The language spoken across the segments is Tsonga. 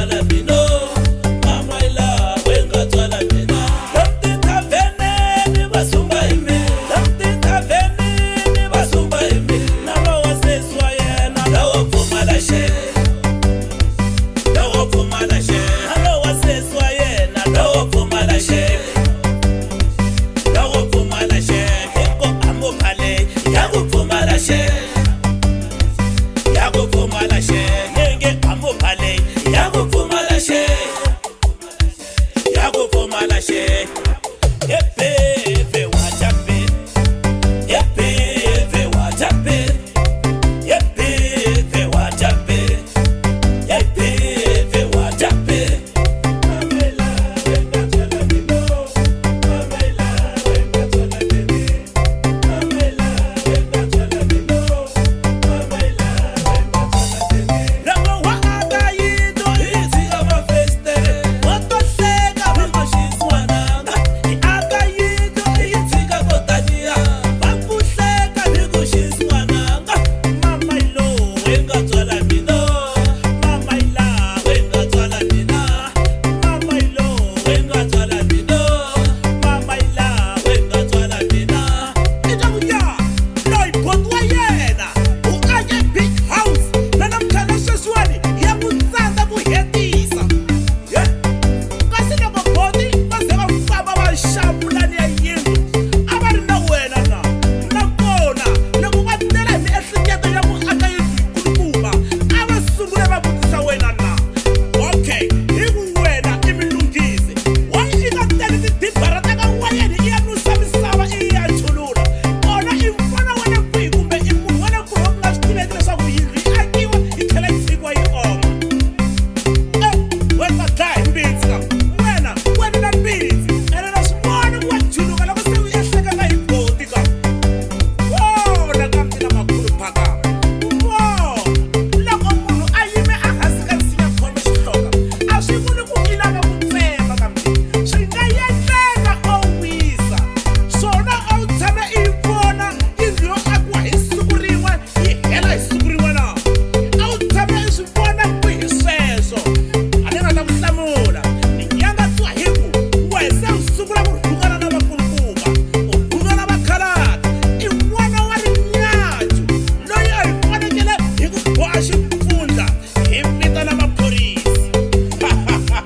tswala mina, mama la we nga tswala mina. Lomu tithavheneni va sumba hi mina, lomu tithavheneni va sumba hi mina. Na lowa sesi wa yena lowo pfumala xe, lowo pfumala xe. Na lowa sesi wa yena lowo pfumala xe, lowo pfumala xe. Hiko amuphale ya ku pfumala xe, ya ku pfumala xe. Nge amuphale ya ku pfumala xe, ya ku pfumala xe. Yepepe wa chape, yepepe wa chape, yepepe wa chape, yepepe wa chape. Mamela wenga tswala mina, mamela wenga tswala mina, mamela wenga tswala mina, mamela wenga tswala mina. Loko wa aka yindlu hi tshika mafestere, wa to hleka va nga xisiwananga. Hi aka yindlu hi tshika ko taniya, va ku hleka ni ku xisiwananga. Mama lo we nga tswala mina, mama la we nga tswala mina, mama lo we nga tswala mina, mama la we nga tswala mina. I twa ku ya loyi boti wa yena u ake big house na namuntlha na sweswiwani ya ku tsandza ku hetisa. Ye kasi loko boti va ze va famba va xavulani ya yindlu a va ri na wena na nakona loko va tela hi miehleketo ya ku aka yindlu yikulukumba a va sungule va vutisa wena na. Okay, hi ku wena i milunghisi, why i nga teli tidibara ta ka wayeni i ya nusa misava i ya chulula kona? I mfana wa le kwihi kumbe i munhu wa le kwihi wa ku nga swi tiveki leswaku yindlu yi akiwa yi tlhela yi tshikiwa yi oma? Wena dlaya hi mbitsi ka wena, wena na mbitsi ene na swi vona ku wa juluka loko se u ehleketa hi boti ka vona ka mina makhulu phakama. Vona loko munhu a yime ehansi ka nsinya khome xihloka a swi vuli ku i lava ku tsema ka mina, swi nga endleka o wisa swona. A wu tshame i yi vona yindlu yo akiwa hi siku rin'we yi hela hi siku rin'we na? A wu tshame i swi vona kwihi sweswo? A ni nga ta ku hlamula ni nyangatsiwa hi ku wehe se u sungula ku rhukana na vakulukumba, u rhukana vakhalabye. I n'wana wa rinyatsu loyi a hi fanekele hi ku boha xipfundla hi vitana maphorisa.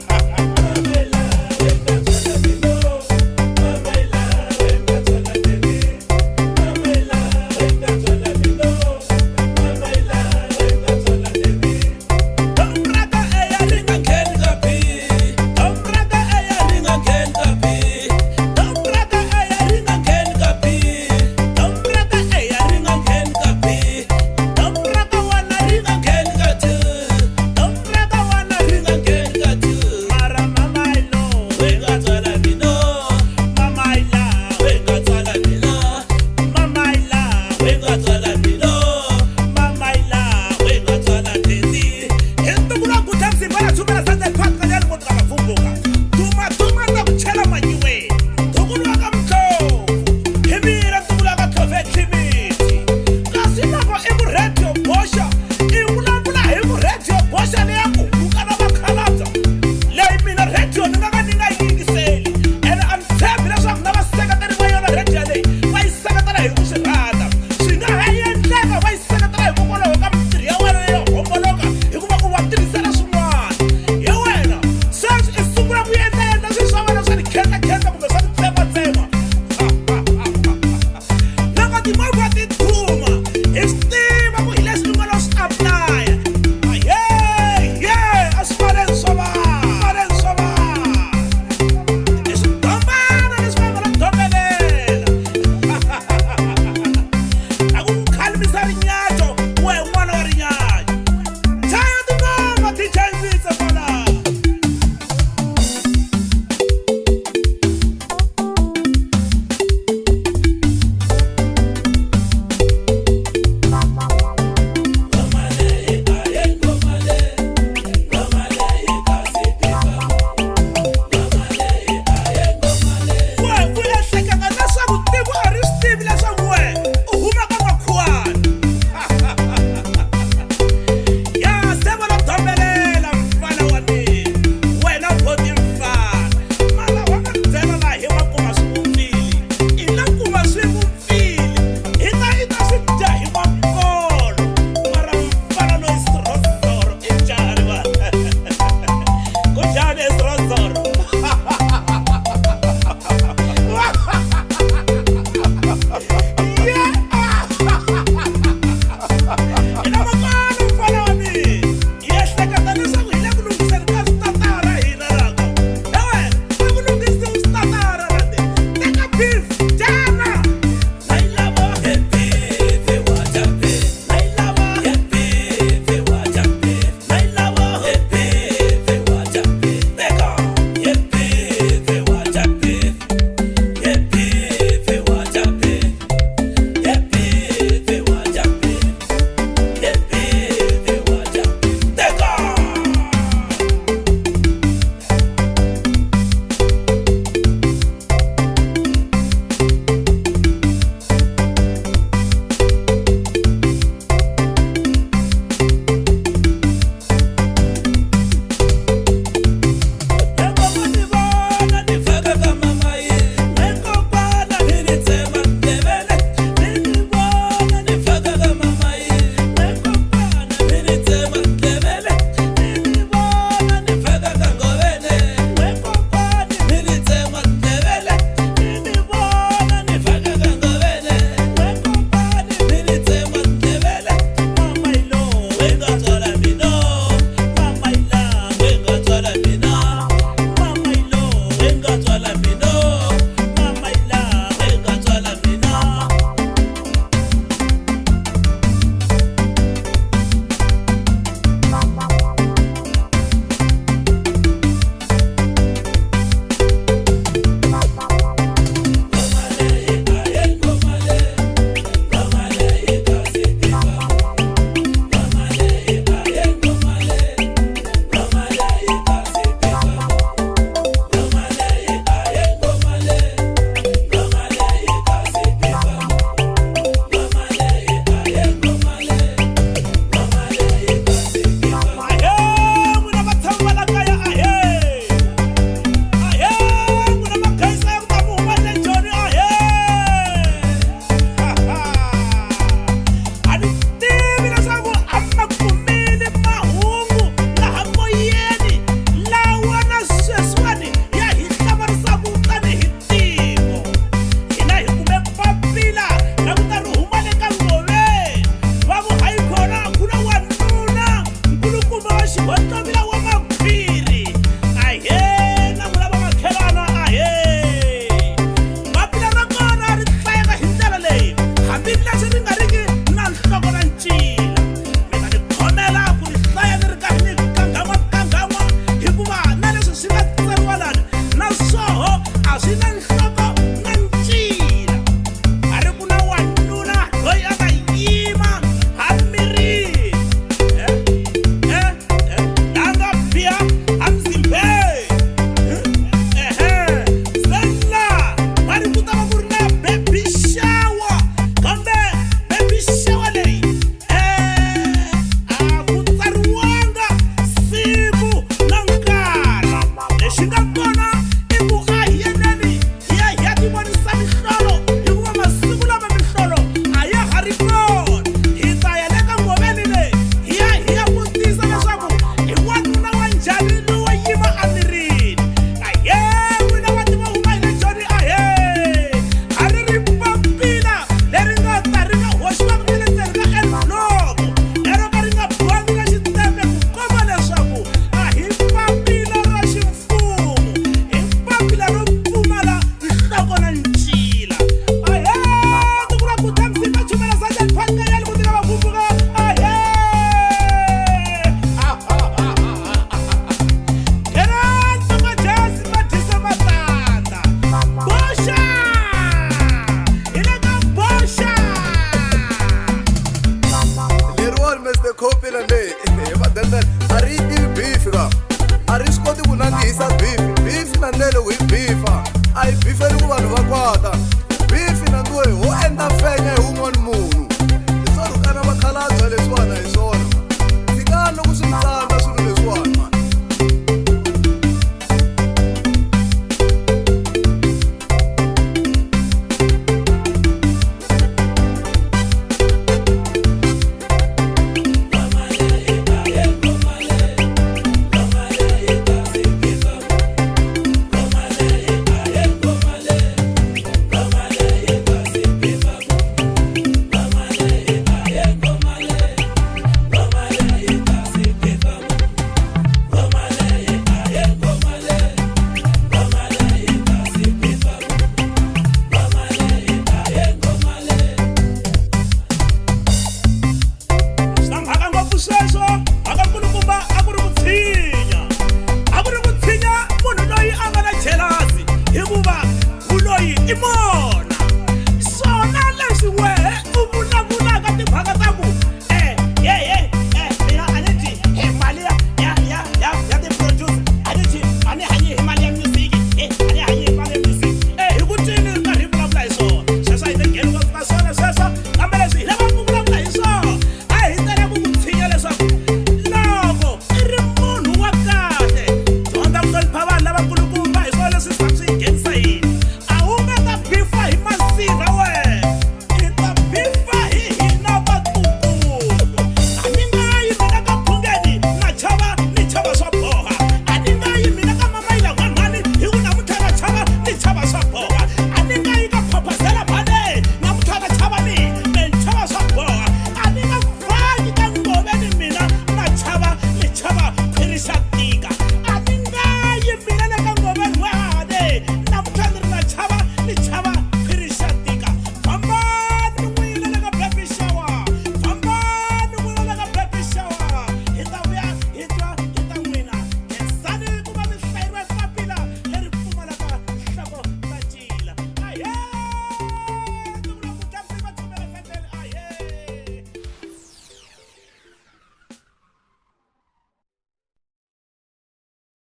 Sabini.